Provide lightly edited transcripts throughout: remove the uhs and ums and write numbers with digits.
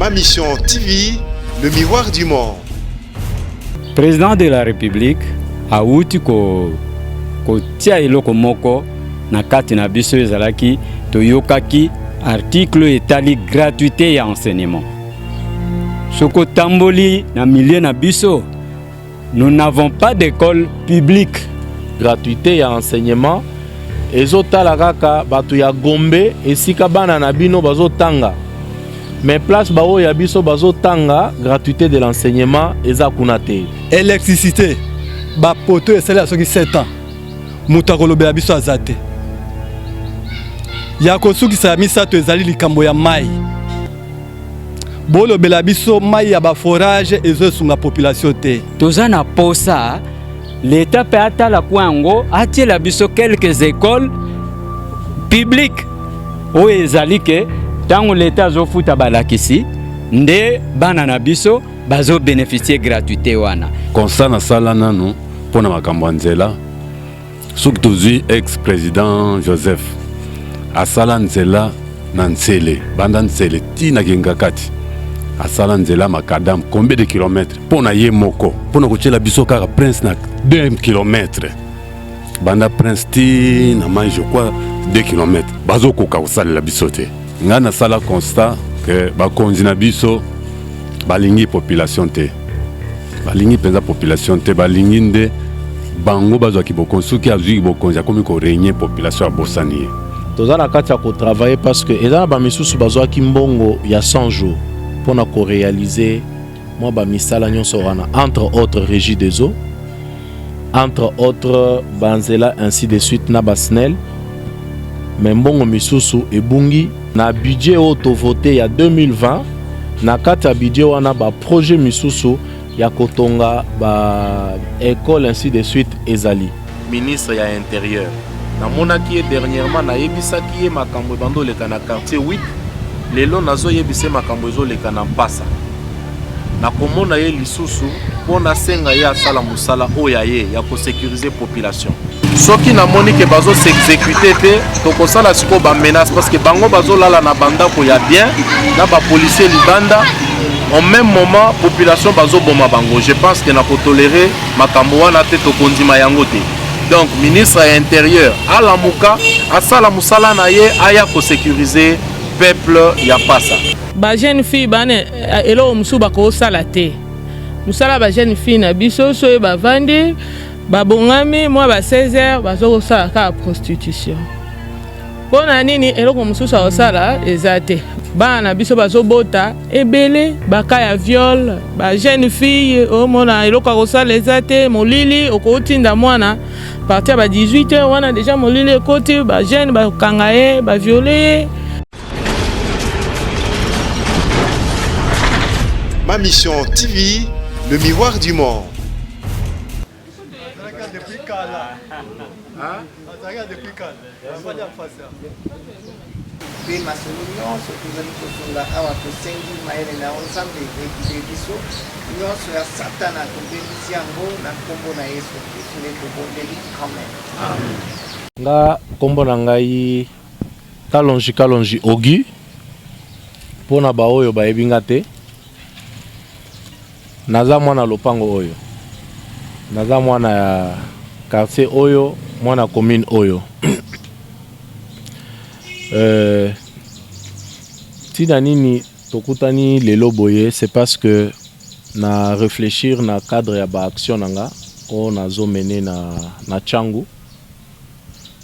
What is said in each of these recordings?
Ma Mission TV, le miroir du monde. Président de la République awuti ko kotia eloko moko na kati na biso ezalaki toyokaki article etali gratuité ya enseignement. Soki otamboli na milieu na biso, nous n'avons pas d'école publique. Gratuité ya enseignement ezotala kaka bato ya Gombe esika bana na bino bazotanga, mais place baoyo ya biso bazotanga, gratuité de l'enseignement eza kuna te. Électricité, bapoto esalela soki 7 ans, moto akolobela biso aza te. Ya kosukisa ya misato ezali likambo ya mai. Bolobela biso mai ya baforage ezosunga population te. Toza na posa leta mpe atala kwa yango, atiela biso quelques écoles publiques oyo ezali ke ntango leta azofuta balakisi nde bana na biso bazobénéficier gratuité wana. Constat nasala nanu mpo na makambo ya nzela, soki tozwi ex président Joseph, asala nzela na Nsele, banda Nsele ti na Kingakati, asala nzela macadam combien de kilomètres mpo na ye moko, mpo na kotiela biso kaka Prince na 2 kilomètres, banda Prince ti na mai, je crois 2 kilomètres, bazokoka kosalela biso te. Ngai nasala constat ke bakonzi na biso balingi population te, balingi mpenza population te, balingi nde bango bazwaki bokonzi. Soki azwi bokonzi, akomi korégner, population abosani ye. Toza na kati ya kotravailler parce que eza na bamisusu bazwaki mbongo ya 100 jours mpona koréaliser mwa bamisala nyonso wana, entre autres Régie des eaux, entre autres banzela, ainsi de suite, na baSNEL. Mais mbongo misusu ebungi na budget oyo tovote ya 2020. Na kati ya budget wana, baprojet misusu ya kotonga baécole, ainsi de suite, ezali. Ministre ya Intérieur, namonaki ye dernièrement, nayebisaki ye makambo ebanda oleka na quartier 8. Lelo nazoyebisa ye makambo ezoleka na Mpasa. Nakomona ye lisusu mpo nasenga ye asala mosala oyo ya ye ya kosécuriser population. Soki namoni ke bazos'exécuter te, tokosala sikoyo bamenace, parce que bango bazolala na bandako ya bien na bapolicier libanda, en même moment population bazoboma bango. Je pense ke nakotolérer makambo wana te, tokondima yango te. Donc ministre ya Intérieur alamuka, asala mosala na ye, aya kosécuriser peuple ya Mpasa. Bajeune fille bana, eloko mosusu bakosala te. Mosala bajeune fille na biso, soki bavandi, babongami mwa ba 16 heures, bazokosala kaka prostitution. Mpo na nini? Eloko mosusu akosala eza te. Bana na biso bazobota ebele, baka ya viol, bajeune fille omona eloko akosala eza te. Molili, okotinda mwana partir ya ba 18 heures wana, déjà molili ekoti, bajeune bakanga ye, bavioler ye. Ma Mission TV, le miroir du monde. Depuis kala azalaka, depuis kala afandi en face. Mpe masolo nyonso tozali kosunga awa, tosengi mayele na yo Nzambe eguider biso. Nyonso ya Satana, tobebisi yango na nkombo na Yesu Kristu nde tobondeli, amen. Nga nkombo na ngai Kalonji, Kalonji Ogi, mpona baoyo bayebi nga te. Naza mwana lopango oyo, naza mwana ya quartier oyo, mwana commune oyo. Ntina nini tokutani lelo boye? C'est parce que na réfléchir na cadre ya baaction na nga oyo nazomener na Tshangu.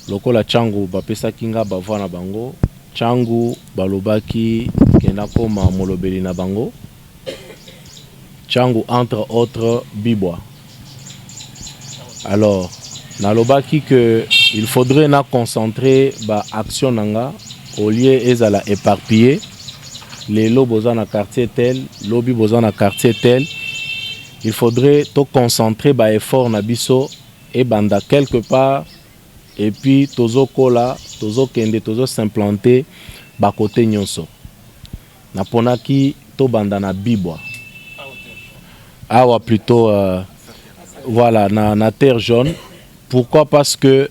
Lokola Tshangu bapesaki nga bavoix na bango, Tshangu balobaki ke nakoma molobeli na bango Tshangu, entre autres Bibwa. Alors nalobaki que il faudrait na concentrer baaction na nga au lieu ezala éparpillé. Lelo boza na quartier tel, lobi boza na quartier tel. Il faudrait toconcentrer baeffort na biso, ebanda quelque part et puis tozokola, tozokende, tozos'implanter bakote nyonso. Naponaki tobanda na Bibwa awa, plutôt voilà, na Terre Jaune. Pourquoi? Parce que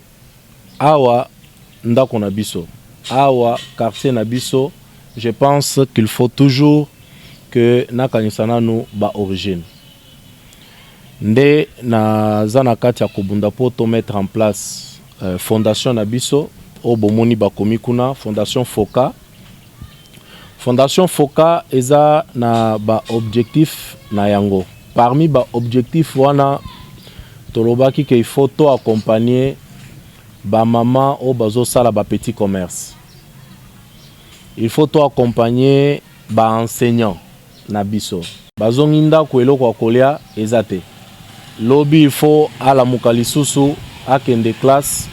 awa ndako na biso, awa quartier na biso. Je pense qu'il faut toujours que nakanisa nanu ba origine. Nde naza na kati ya kobunda mpo to mettre en place fondation na biso oyo bomoni bakomi kuna, Fondation Foka. Fondation Foka eza na ba objectif na yango. Parmi ba objectif wana, tolobaki ke il faut to accompagner ba mama oyo bazosala ba petit commerce, il faut to accompagner ba enseignant na biso. Bazongi ndako, eloko ya kolia eza te. Lobi il faut alamuka lisusu, akende classe.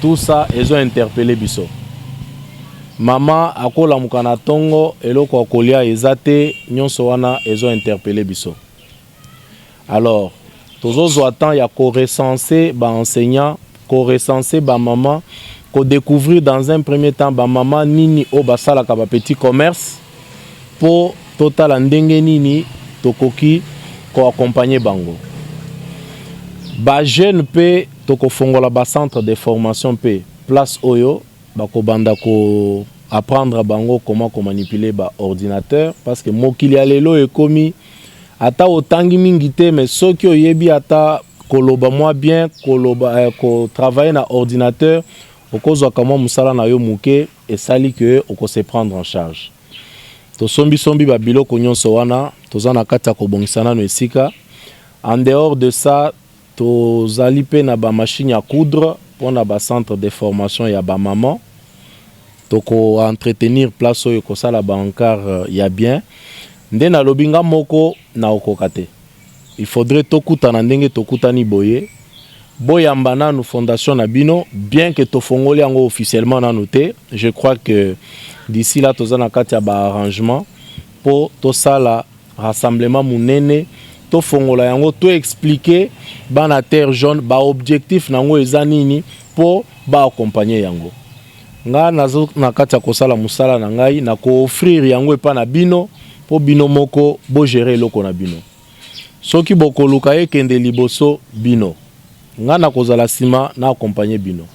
Tout ça ezo interpeller biso. Mama akolamuka na ntongo, eloko ya kolia eza te. Nyonso wana ezo interpeller biso. Alors tozozwa temps ya korecenser baenseignant, korecenser bamama, kodécouvrir dans un premier temps bamama nini oyo basalaka bapetit commerce, mpo totala ndenge nini tokoki koaccompagner bango. Bajeune mpe, tokofongola bacentre de formation mpe place oyo bakobanda koapprendre bango comment komanipuler baordinateur, parce que mokili ya lelo ekomi, ata otangi mingi te, mais soki oyebi ata koloba mwa bien, koloba, kotravailler na ordinateur, okozwaka mwa mosala na yo moke, esali ke okose prendre en charge. Tosombisombi babiloko nyonso wana, toza na kati ya kobongisa nano esika. En dehors de ça, tozali mpe na bamachine ya coudre mpona bacentre de formation ya bamama. Tokoentretenir place oyo, kosala baencart ya bien. Nde nalobi, nga moko naokoka te, il faudrait tokutana ndenge tokutani boye. Boyamba nanu fondation na bino, bien que tofongoli yango officiellement nanu te. Je crois que d'ici là toza na kati ya baarrangement mpo tosala rassemblement monene, tofongola yango, toexpliquer bana Terre Jaune baobjectif nango eza nini, mpo baaccompagner yango. Nga nazo na kati ya kosala mosala na ngai na koofrir yango epa na bino, mpo bino moko bogérer eloko na bino. Soki bokoluka ekende liboso, bino, nga nakozala nsima na accompagner bino.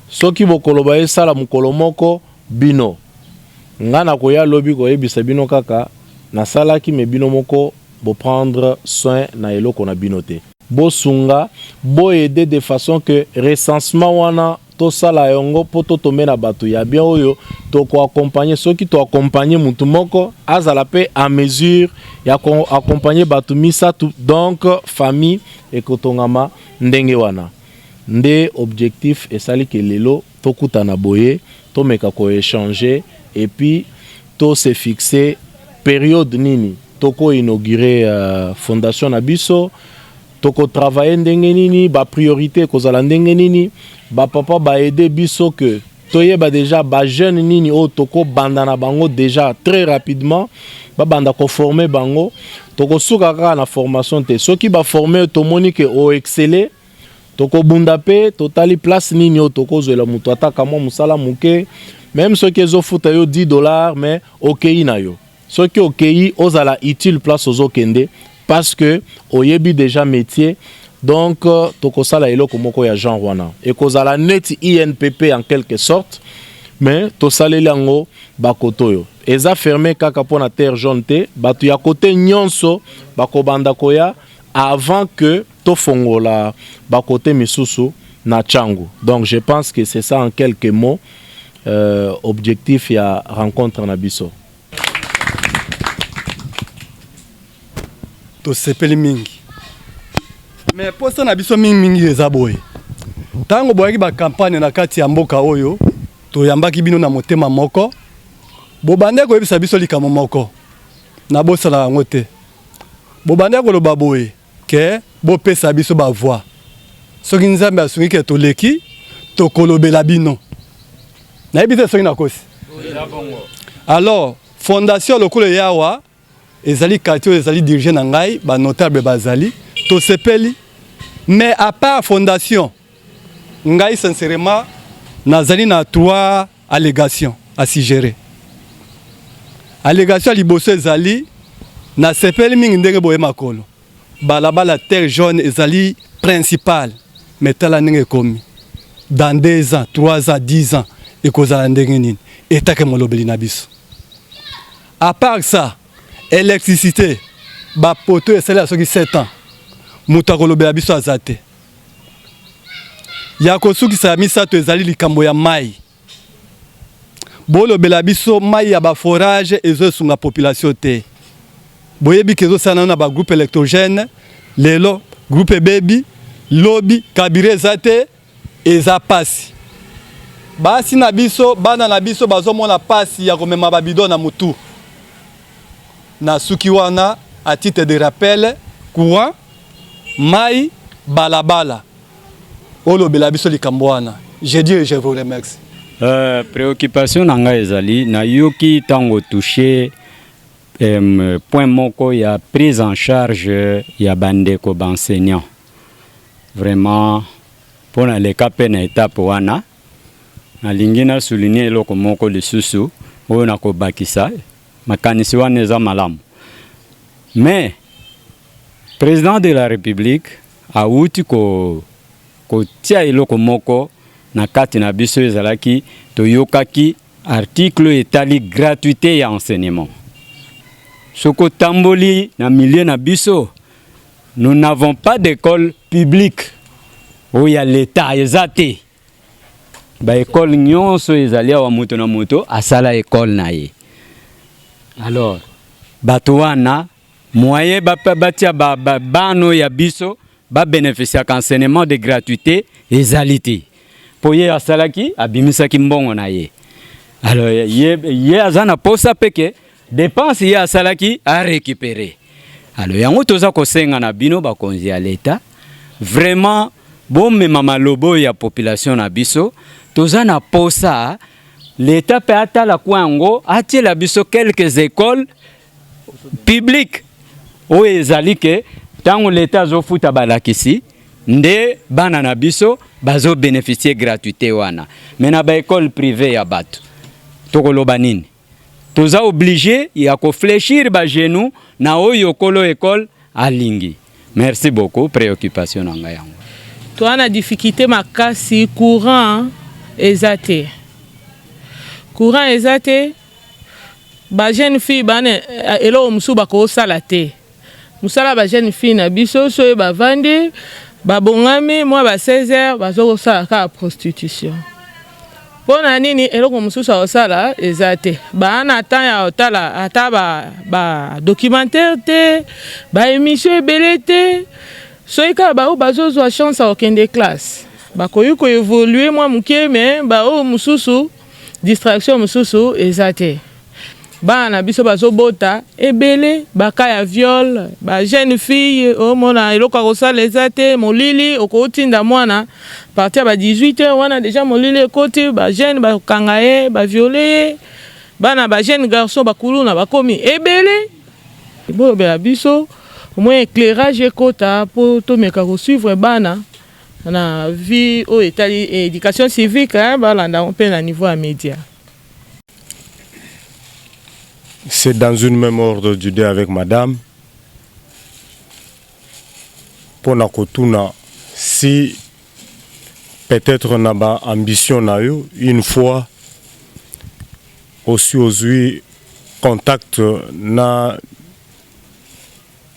Soki bokoloba esala mokolo moko, bino, nga nakoya lobi koyebisa bino kaka nasalaki, me bino moko boprendre soin na eloko na bino te. Bosunga, boaider de façon que recensement wana tosala yango, mpo totombe na bato ya bien oyo tokoaccompagner. Soki toaccompagner mutu moko, azala mpe en mesure ya koaccompagner bato misato, donc famille ekotongama ndenge wana. Nde objectif esali ke lelo tokutana boye, tomeka koéchanger et puis tose fixer période nini tokoinaugurer fondation na biso, tokotravailler ndenge nini, bapriorité ekozala ndenge nini. Bapapa baaider biso ke toyeba déjà bajeune nini oyo tokobanda na bango déjà très rapidement, babanda koformer bango. Tokosuka kaka na formation te. Soki baformer, tomoni ke oexceller, tokobunda mpe totali place nini oyo tokozwela moto ataka mwa mosala moke, même soki ezofuta yo 10 dollars, mais okei na yo. Soki okei, ozala utile place ozokende, parce que oyebi déjà métier. Donc tokosala eloko moko ya genre wana, ekozala neti INPP en quelque sorte, mais tosaleli yango bakote oyo eza fermé kaka mpona Terre Jaune te. Bato ya kote nyonso bakobanda koya avant que tofongola bakote misusu na Tshangu. Donc je pense que c'est ça en quelques mots objectif ya rencontre na biso. Tosepeli mingi, me posa na biso mingimingi eza boye: ntango boyaki bacampagne na kati ya mboka oyo, toyambaki bino na motema moko. Bobande koyebisa biso likambo moko, nabosana yango te. Bobande koloba boye ke bopesa biso bavoix, soki Nzambe asungi ke toleki, tokolobela bino. Nayebi te soki nakosi. Alors fondation lokola eyawa ezali quartier oyo ezali dirigé na ngai, banotable bazali, tosepeli. Mais à part fondation, ngai sincèrement nazali na trois allégations à suggérer. Allégation ya liboso ezali: nasepeli mingi ndenge boye makolo balabala Terre Jaune ezali principal, mais tala ndenge ekomi. Dans 2 ans, 3 ans, 10 ans, ekozala ndenge nini? Etake molobeli na biso. À part ça, Electricité ba poteaux esali ya soki 7 ans moto akolobela biso aza te. Ya kosukisa ya misato ezali likambo ya mai. Bolobela biso mai ya ba forage ezosunga population te. Boyebi ke ezosala nano na ba groupe électrogène, lelo groupe ebebi, lobi kabiri eza te, eza pasi. Basi na biso, bana na biso bazomona pasi ya komema ba bidon na mutu. Na suki wana à titre de rappel, courant, mai, balabala. Olobela biso likambo wana. Je dis et je vous remercie. Préoccupation na ngai ezali, nayoki ntango touche point moko ya prise en charge ya bandeko baenseignant. Vraiment mpo naleka mpe na étape wana, nalingi na souligner eloko moko lisusu oyo nakobakisa. Makanisi wana eza malamu, mais président de la République awuti kotia eloko moko na kati na biso ezalaki, toyokaki article oyo etali gratuité ya enseignement. Soki otamboli na milieu na biso, nous n'avons pas d'école publique oyo ya l'État, eza te. Baekole nyonso ezali awa, moto na moto asala ekole na ye. Alors bato wana, moyen batia bana ya biso babénéficiaka enseignement de gratuité ezali te, mpo ye asalaki, abimisaki mbongo na ye. Alors ye aza na posa mpe ke dépense ye asalaki arécupérer. Alors yango toza kosenga na bino bakonzi ya l'État, vraiment bomema maloba oyo ya population na biso. Toza na posa l'État mpe atala kwa yango, atiela biso quelques écoles publiques oyo ezali ke ntango l'État azofuta balakisi nde bana na biso bazobénéficie gratuité wana. Mais na baekole privé ya bato, tokoloba nini? Toza obligé ya kofléchir bagenou na oyo kolo ekole alingi. Merci beaucoup. Préoccupation na ngai yango. Toza na difficulté makasi, courant eza te, courant eza te. Bajeune fille bana, eloko mosusu bakosala te. Mosala bajeune fille na biso, soki bavandi, babongami mwa ba 16 heures, bazokosala kaka prostitution. Mpo na nini? Eloko mosusu akosala eza te. Baa na temps ya kotala ata badocumentaire te, baémission ebele te. Soki kaka baoyo bazozwa chance ya kokende classe, bakoki koévoluer mwa moke, mais baoyo mosusu, distraction mosusu eza te. Bana na biso bazobota ebele, baka ya viol, bajeune fille. Omona eloko ya kosala eza te, molili, okotinda mwana partir ya ba 18 heures wana déjà molili ekoti, bajeune bakanga ye, baviole ye. Bana bajeune garçon bakuluna bakomi ebele. Bolobela biso au moins éclairage ekota mpo tomeka kosuivre bana na vie oyo etali éducation civique, balanda mpe na niveau ya média. C'est dans une même ordre d'idée avec madame. Pour kotuna si peut-être na ba ambition na yo, une fois aussi ozwi contact na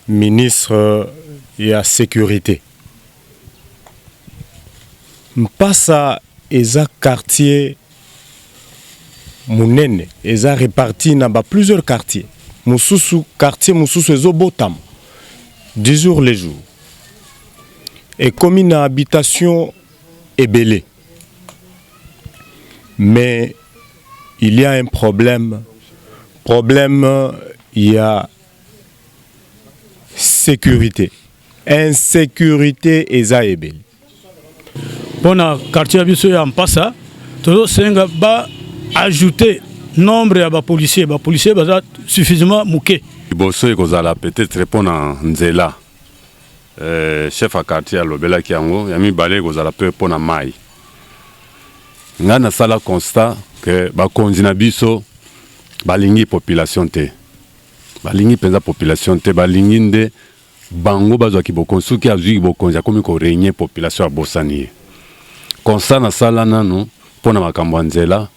ministre ya sécurité. Mpasa eza quartier monene, eza réparti na ba plusieurs quartiers mosusu. Quartier mosusu ezobotama du jour le jour, ekomi na habitation ebele, mais il y a un problème, problème ya sécurité, insécurité eza ebele. Mpona quartier ya biso ya Mpasa, tozosenga baajouter nombre ya bapolicier. Bapolicier baza suffisamment moke. Liboso ekozala peut-être mpona nzela, chef ya quartier alobelaki yango. Ya mibale ekozala mpe mpona mai. Ngai nasala constat ke bakonzi na biso balingi population te, balingi mpenza population te. Balingi nde bango bazwaki bokonzi. Soki azwiki bokonzi, akomi korégner, population abosani ye. Constat nasala nanu mpo na makambo ya nzela,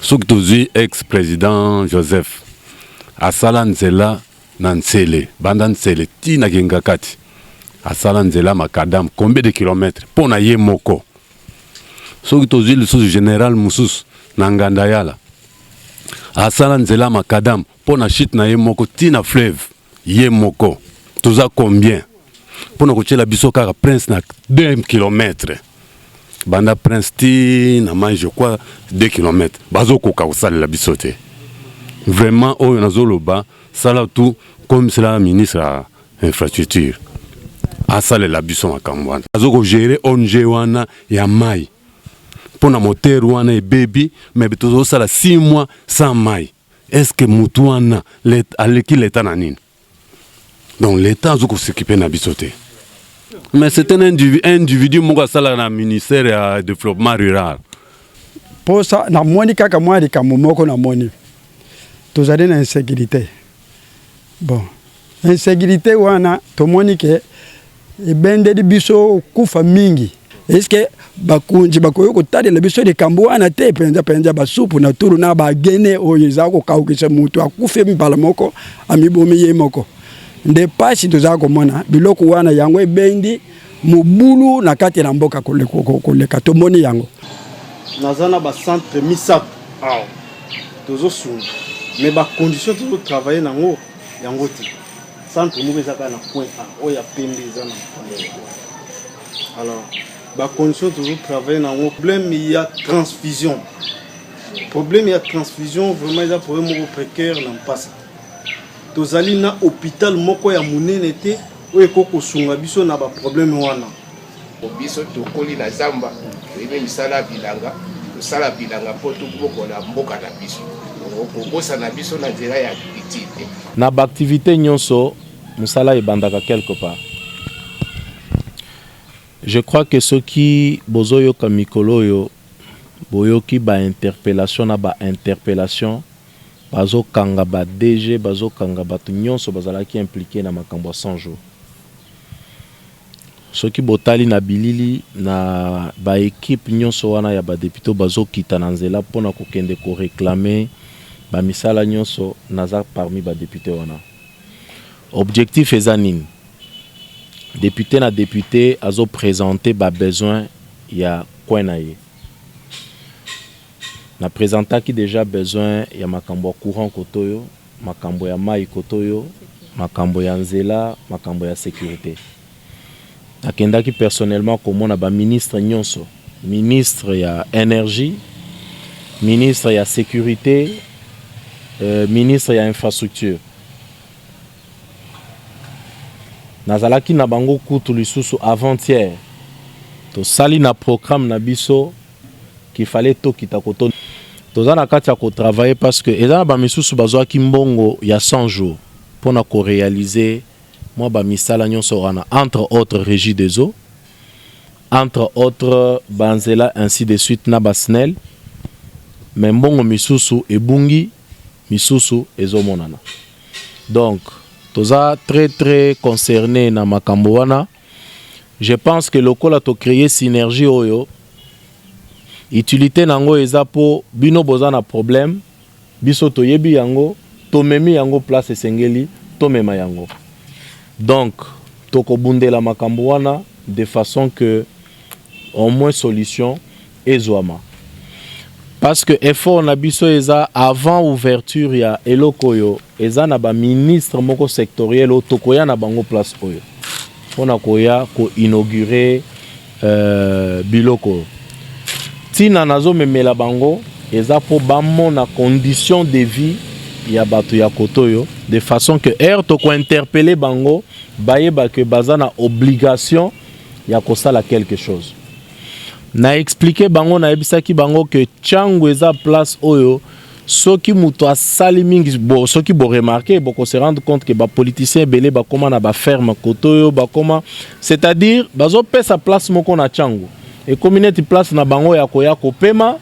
soki tozwi ex président Joseph. Asala nzela na Nsele, banda Nsele ti na Kingakati. Asala nzela macadam combien de kilomètres mpo na ye moko. Soki tozwi lisusu general mosusu na Ngandayala, asala nzela macadam mpo na chute na ye moko ti na fleuve ye moko. Toza combien mpo na kotiela biso kaka prince na 2 kilomètres banda prince ti na mai, je crois 2 kilomètres, bazokoka kosalela biso te. Vraiment, oyo nazoloba, sala tout comme cela, ministre ya infrastructure asalela biso makambo wana. Azokogérer ONG wana ya mai mpo na moteur wana ebebi, mais tozosala 6 mois sans mai. Est ce que mutu wana aleki leta na nini? Donc l'État azo kos'occuper na biso te. Mais c'est un individu, individu moko asalaka na ministère ya développement rural. Posa namoni kaka mwa likambo moko. Namoni tozali na insécurité. Bon, insécurité wana tomoni ke ebendeli biso kufa mingi. Eske bakonzi bakoki kotalela biso likambo wana te? Mpenza mpenza basupu na tulu na bagene oyo eza kokaukisa, moto akufi mbala moko, amibomi ye moko. Nde pasi toza komona biloko wana, yango ebendi mobulu na kati na mboka koleka. Tomoni yango. Naza na bacentre misato awa tozosunga, mais bacondition tozotravaille nango yango te. Centre moko eza kaka na point A, oyo ya pembe eza na point. Alors bacondition tozotravaille nango, problème ya transfusion, problème ya transfusion vraiment eza problème moko précaire na Mpasa. Tozali na hôpital moko ya monene te oyo ekoki kosunga biso na baproblème wana. Biso tokoli na zamba, toyebi misala ya bilanga, tosala bilanga mpo tobokola mboka na biso. Kobosana biso na nzela ya agriculture te. Na baactivité nyonso, mosala ebandaka quelque part. Je crois que soki bozoyoka mikolo oyo, boyoki bainterpellation na bainterpellation, bazokanga ba DG, bazokanga bato nyonso bazalaki impliqué na makambo ya 100 jours. Soki botali na bilili na baéquipe nyonso wana ya badéputé bazokita na nzela mpona kokende koréclamer bamisala nyonso, naza parmi badéputé wana. Objectif eza nini? Député na député azoprésente babesoin ya coin na ye. Naprésentaki déjà besoin ya makambo ya courant koto oyo, makambo ya mai koto oyo, makambo ya nzela, makambo ya sécurité. Nakendaki personnellement komona baministre nyonso, ministre ya énergie, ministre ya sécurité, ministre ya infrastructure. Nazalaki na bango kutu lisusu avant-hier. Tosali na programme na biso qu'il fallait tokita koto. Toza na kati ya kotravaille parce que eza na bamisusu bazwaki mbongo ya 100 jours mpona koréaliser mwa bamisala nyonso wana, entre autres Régie des eaux, entre autres banzela, ainsi de suite, na baSNEL. Mais mbongo misusu ebungi, misusu ezomonana. Donc toza très très concerné na makambo wana. Je pense que lokola tocréer synergie oyo, utilité nango eza mpo bino boza na problème, biso toyebi yango, tomemi yango place esengeli tomema yango. Donc tokobundela makambo wana de façon que au moins solution ezwama, parce que effort na biso eza avant ouverture ya eloko oyo, eza na baministre moko sectoriel oyo tokoya na bango place oyo mpona koya koinaugurer biloko oyo. Ntina nazomemela bango eza mpo bamona condition de vie ya bato ya koto oyo, de façon que heure tokointerpeller bango, bayeba ke baza na obligation ya kosala quelque chose. Na expliquer bango, nayebisaki bango ke Tshangu eza place oyo soki moto asali mingi bo, soki boremarquer, bokose rendre compte ke bapoliticien ebele bakóma na baferme koto oyo bakóma, c'est-à-dire bazopesa place moko na Tshangu, ekómi neti place na bango ya koya kopema.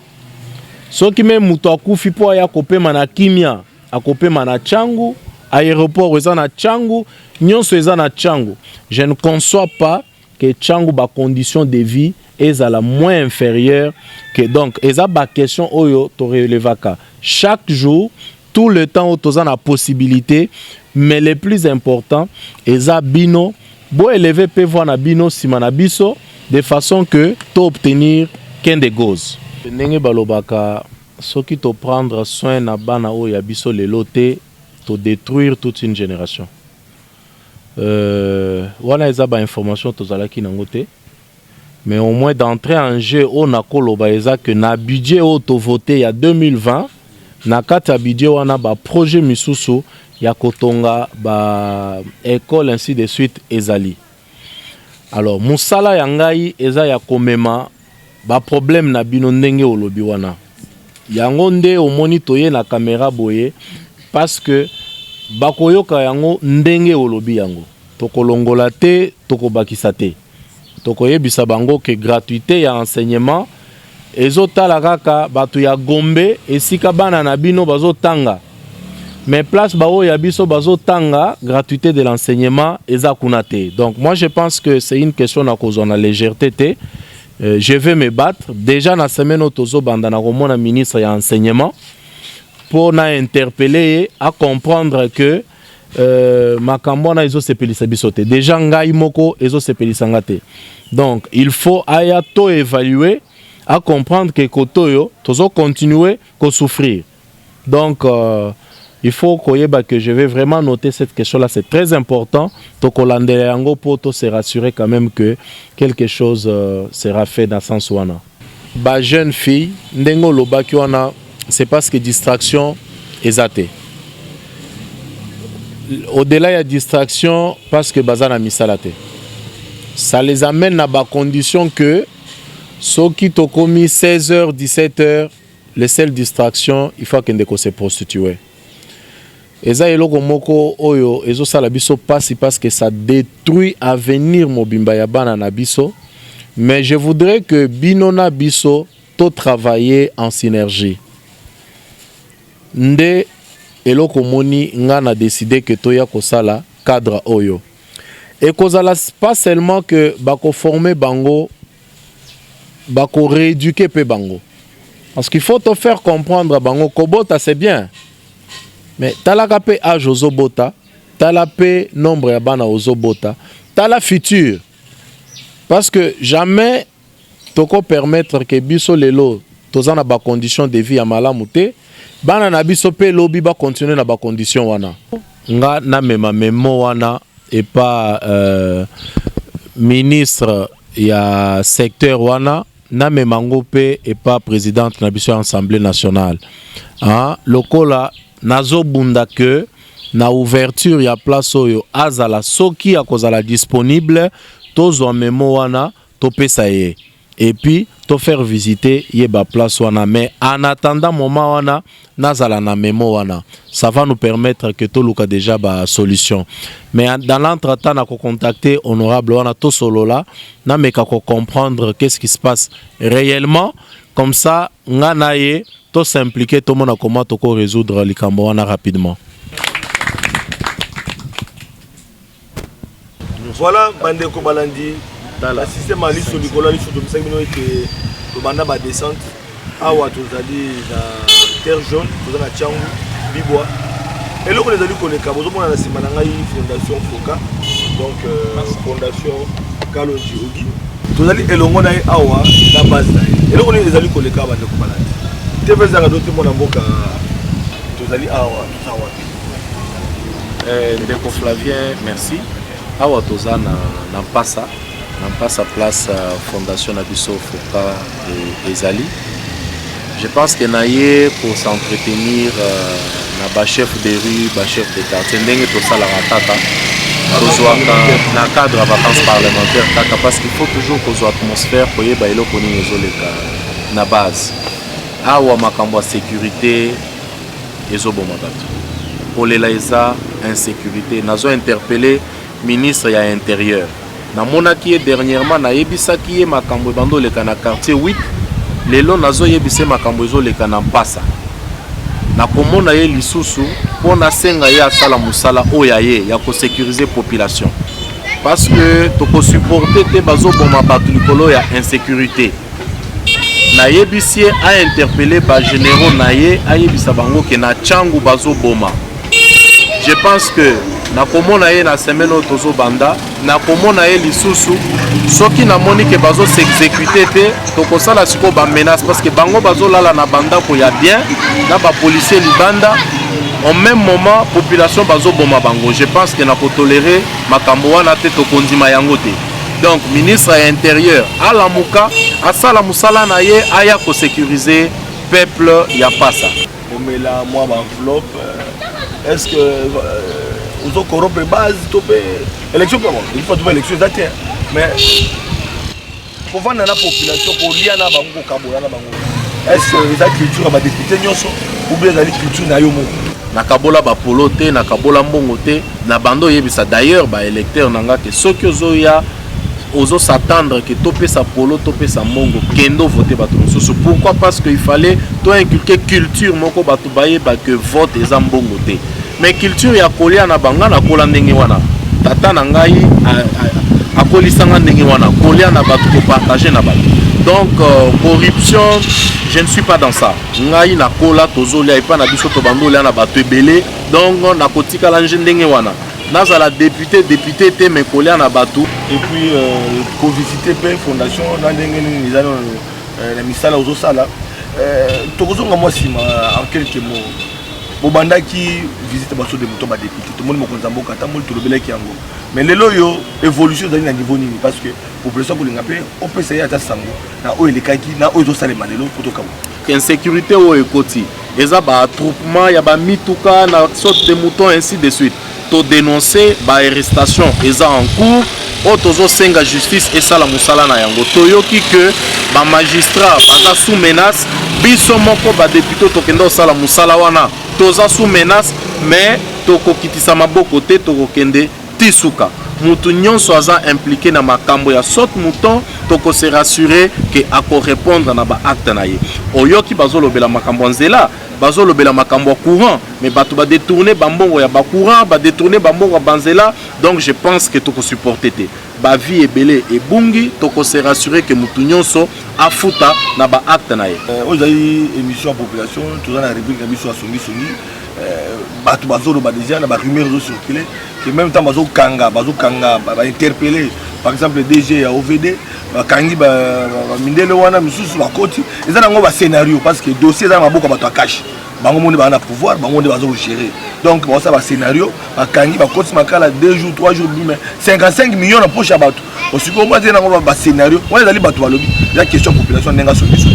Soki me moto akufi, mpo aya kopema na kimia, akopema na Tshangu. Aéroport eza na Tshangu, nyonso eza na Tshangu. Je ne conçois pas que Tshangu bacondition de vie ezala moins inférieure que. Donc eza baquestion oyo torelevaka chaque jour. Tout le temps oyo toza na possibilité, mais le plus important eza bino bo elever pe voix na bino sima na biso de façon que to obtenir gain de cause. Ndenge balobaka soki to prendre soin na bana oyo ya biso lelo te, to detruire toute une generation. Euh, wana eza ba informations tozalaki nango te. Mais au moins d'entrée en jeu oyo nakoloba eza que na budget oyo to voter ya 2020, na kati ya budget wana ba projets misusu ya kotonga ba ecoles ainsi de suite ezali. Alors musala ya ngai eza ya komema ba problèmes na bino ndenge olobi wana. Yango nde omoni toye na camera boye parce que bakoyoka yango ndenge olobi yango. Tokolongola te, tokobakisa te. Tokoyebisa bango que gratuite ya enseignement ezotala kaka bato ya Gombe esika bana na bino bazotanga, mais place baoyo ya biso bazotanga, gratuité de l'enseignement eza kuna te. Donc moi je pense que c'est une question na kozwa na légèreté te. Je vais me battre. Déjà na semaine oyo tozobanda, nakomona ministre ya enseignement mpo na interpeller ye a comprendre que makambo wana ezosepelisa biso te. Déjà ngai moko ezosepelisa nga te. Donc il faut aya to évaluer, à comprendre que kote oyo tozocontinue kosouffrir. Donc il faut koyeba que je vais vraiment noter cette question là, c'est très important. Tokolandela yango mpo to se rassurer quand même que quelque chose sera fait dans sens wana. Ba jeune fille, ndenge olobaki wana, c'est parce que distraction eza te. Au-delà ya distraction, parce que baza na misala te, ça les amène na bacondition que soki tokomi 16h, 17h, les seules distractions, il faut akende kose prostituer. Eza eloko moko oyo ezosala biso pasi parce que ça détruit avenir mobimba ya bana na biso. Mais je voudrais que bino na biso to travailler en synergie. Nde eloko moni nga na décidé que toya kosala cadre oyo ekozala pas seulement que bakoforme bango, bakorééduquer mpe bango, parce qu'il faut te faire comprendre bango, kobota c'est bien, mais talaka mpe âge ozobota, tala mpe nombre ya bana ozobota, tala futur, parce que jamais tokopermettre ke biso lelo toza na bacondition de vie ya malamu te, bana na biso mpe lobi bakontinue na bacondition wana. Nga namema memo wana epa ministre ya secteur wana, namema yango mpe epa présidente na biso ya Assemblée nationale. Ah, lokola nazobunda ke na ouverture ya place oyo azala, soki akozala disponible, tozwa memo wana, topesa ye et puis tofaire visiter ye baplace wana. Mais en attendant moment wana, nazala na memo wana, ça va nous permettre que toluka déjà basolution. Mais dans l'entretemps, nakocontacter honorable wana, tosolola, nameka kocomprendre qu'est-ce qui se passe réellement. Comme ça nga na ye tos'impliquer, tomona comment toko résoudre likambo wana rapidement. Voilà, bandeko balandi na système ya liso likolo ya liso, tobisaki bino ete tobanda badescente. Awa tozali na Terre Jaune, toza na Tshangu Bibwa. Eloko ezali koleka, bozomona na nsima na ngai Fondation Foka, donc Fondation Kalonji Ogi. Tozali elongo na ye awa na base na ye. Eloko nini ezali koleka, bandeko balandi TV ezalaka do te? Mwana mboka, tozali awa, toza wapi? Ndeko Flavien, merci. Awa toza na Mpasa, na Mpasa, place fondation na biso Foka ezali. Je pense que na ye pour s'entretenir na bachef de rue, bachef de quartier, ndenge tosalaka kaka, tozwaka na cadre ya vacances parlementaire kaka, parce qu'il faut toujours kozwa atmosphère, koyeba eloko nini ezoleka na base. Awa makambo ya sécurité ezoboma bato, kolela eza insécurité. Nazo interpeller ministre ya Intérieur. Namonaki ye dernièrement, nayebisaki ye makambo ebanda oleka na quartier 8. Lelo nazoyebisa ye makambo ezoleka na Mpasa. Nakomona ye lisusu mpo nasenga ye asala mosala oyo aye ya kosécuriser population, parce que tokosupporte te bazoboma bato likolo ya insécurité. Nayebisi ye a interpeller ba généraux na ye, ayebisa bango ke na Tshangu bazoboma. Je pense que nakomona ye na semaine oyo tozobanda, nakomona ye lisusu. Soki namoni ke bazo s'exécuter te, tokosala sikoyo ba menace parce que bango bazolala na bandako ya bien na ba policiers libanda. Au même moment population bazoboma bango. Je pense que nakotolérer makambo wana te, tokondima yango te. Donc ministre ya intérieur alamuka, asala mosala na ye, aya kosécuriser peuple ya Pasa. Omela mwa baenveloppe, est-ce que ozo corrompre base to mpe élection mpe? Bon, il faut to élection eza te, mais kovanda na population, kolia na bango, kokabola na bango, est-ce que eza culture ya badéputé nyonso ou bien ezali culture na yo moko? Nakabola bapolo te, nakabola mbongo te. Na bando oyebisa d'ailleurs baélecteur na nga ke soki ozoya, ozos'attendre ke topesa polo, topesa mbongo, kende ovote bato mosusu. Pourquoi? Parce que il fallait to inculquer culture moko, bato bayeba ke vote eza mbongo te, mais culture ya kolia na bango. Nakola ndenge wana, tata na ngai akolisanga ndenge wana, kolia na bato, kopartage na bato. Donc corruption, je ne suis pas dans ça. Ngai nakola, tozolia epai na biso, tobanda olia na bato ebele. Donc nakotikala nje ndenge wana, nazala député, député te, mais kolia na bato. Et puis kovisite mpe fondation na ndenge nini eza na misala ozosala? Tokozonga mwa nsima en quelques mots. Bobandaki visite baso de moto badéputé, tomoni mokonzi ya mboka atamboli, tolobelaki yango. Mais lelo oyo évolution ezali na niveau nini? Parce que population kolinga mpe opesa ye ata sango na oyo elekaki na oyo ezosalema lelo po tokabwa. Insécurité oyo ekoti eza baattroupement ya bamituka na saute de mouton, ainsi de suite. Todénonce baarrestation eza en cours oyo tozosenga justice esala mosala na yango. Toyoki ke bamagistrat baza sous menace. Biso moko badéputé tokende kosala mosala wana, toza sous menace, mais tokokitisa maboko te, tokokende ti suka. Mutu nyonso aza impliqué na makambo ya saute mouton, tokose rassurer ke akorépondre na baacte na ye. Oyoki bazolobela makambo ya nzela, bazolobela makambo ya courant, mais bato badétourne bambongo ya bacourant, badétourne bambongo ya banzela. Donc je pense ke tokosupporte te, bavie ebele ebungi. Tokose rassurer ke mutu nyonso afuta na baacte na ye. Oyo ezali émission ya population. Toza na rubrique na biso ya songisongi. Bato bazoloba déjà na barumeur ezocircule ke même temps bazokanga, bainterpellé par exemple DG ya OVD, bakangi bamindele wana misusu bakoti. Eza nango bascénario parce que dossier eza na maboko ya bato ya CACH. Bango mo nde baza na pouvoir, bango nde baza kogérer. Donc bazosala bascénario, bakangi, bakoti makala 2 jours, 3 jours, mais 55 millions na poche ya bato. Osikoyo mwa te nango bascénario wana ezali. Bato balobi eza question ya population ndenge asongiso.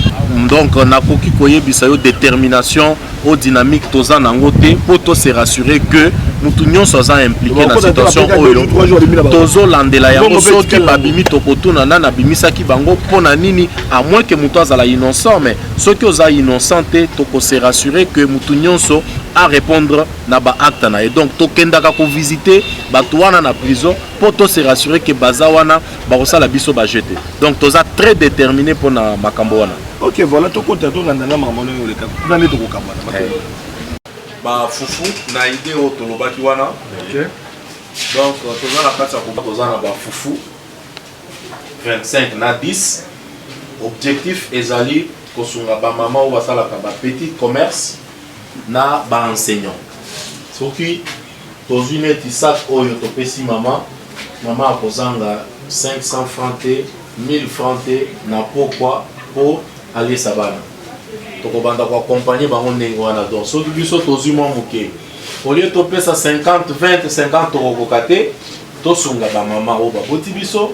Donc nakoki koyebisa yo détermination o dynamique toza nango te mpo tose rassurer que mutu nyonso aza impliqué na situation oyo, tozolandela yango. Soki babimi, tokotuna nani abimisaki bango, mpo na nini, à moins que moto azala innocent. Mais soki oza innocent te, tokose rassurer que mutu nyonso arépondre na baacte na ye. Donc tokendaka kovisite bato wana na prison mpo tose rassurer ke baza wana, bakosala biso bajeu te. Donc toza très déterminé mpona makambo wana. Ok, voilà, tokota, tolanda na makambo ndenge oleka kuna nde tokokabwana. Bafufu na idée oyo tolobaki wana. Donc toza na kati ya toza na bafufu 25 na 10. Objectif ezali kosunga bamama oyo basalaka bapetit commerce na baenseignant. Soki tozwi neti sac oyo topesi mama, mama akozanga 500 franc te, 1000 franc te na pokwa mpo alesa bana. Tokobanda koaccompagne bango ndenge wana. Donc soki biso tozwi mwa moke, au lieu topesa 50, 20, 50, tokokoka te, tosunga bamama oyo baboti biso.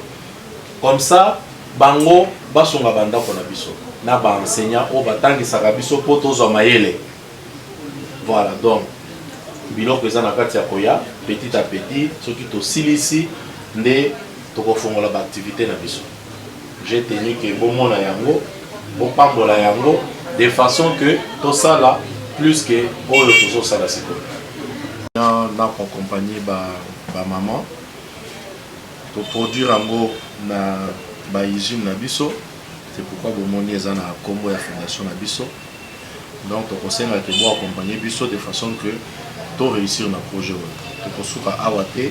Comme ça bango basunga bandako na biso na baenseignant oyo batangisaka biso mpo tozwa mayele. Voilà, donc biloko eza na kati ya koya petit à petit. Soki tosilisi nde tokofongola baactivité na biso. J'ai tenu ke bomona yango, bopambola yango de façon que tosala plus que oyo tozosala sikoyo. Na koaccompagne bamama ba toproduire yango na bausine na biso. C'est pourquoi bomoni eza na nkombo ya fondation na biso. Donc tokosengaka boaccompagne biso de façon que to réussir na projet oyo. Tokosuka awa te,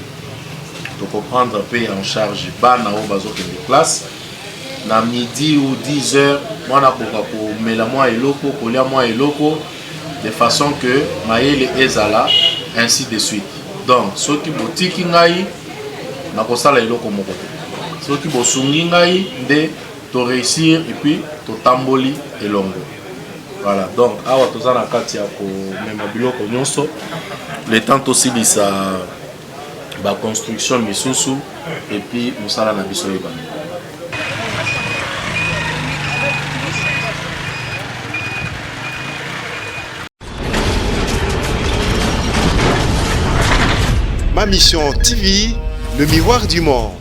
tokoprendre mpe en charge bana oyo bazokende classe. Na midi ou 10 heures, mwana akoka komela mwa eloko, kolia mwa eloko de façon que mayele ezala, ainsi de suite. Donc soki botiki ngai nakosala eloko moko te, soki bosungi ngai nde to réussir et puis totamboli elongo. Voilà, donc awa toza na kati ya komema biloko nyonso le temps tosilisa ba construction misusu et puis mosala na biso ebanda. Ma Mission TV, le miroir du monde.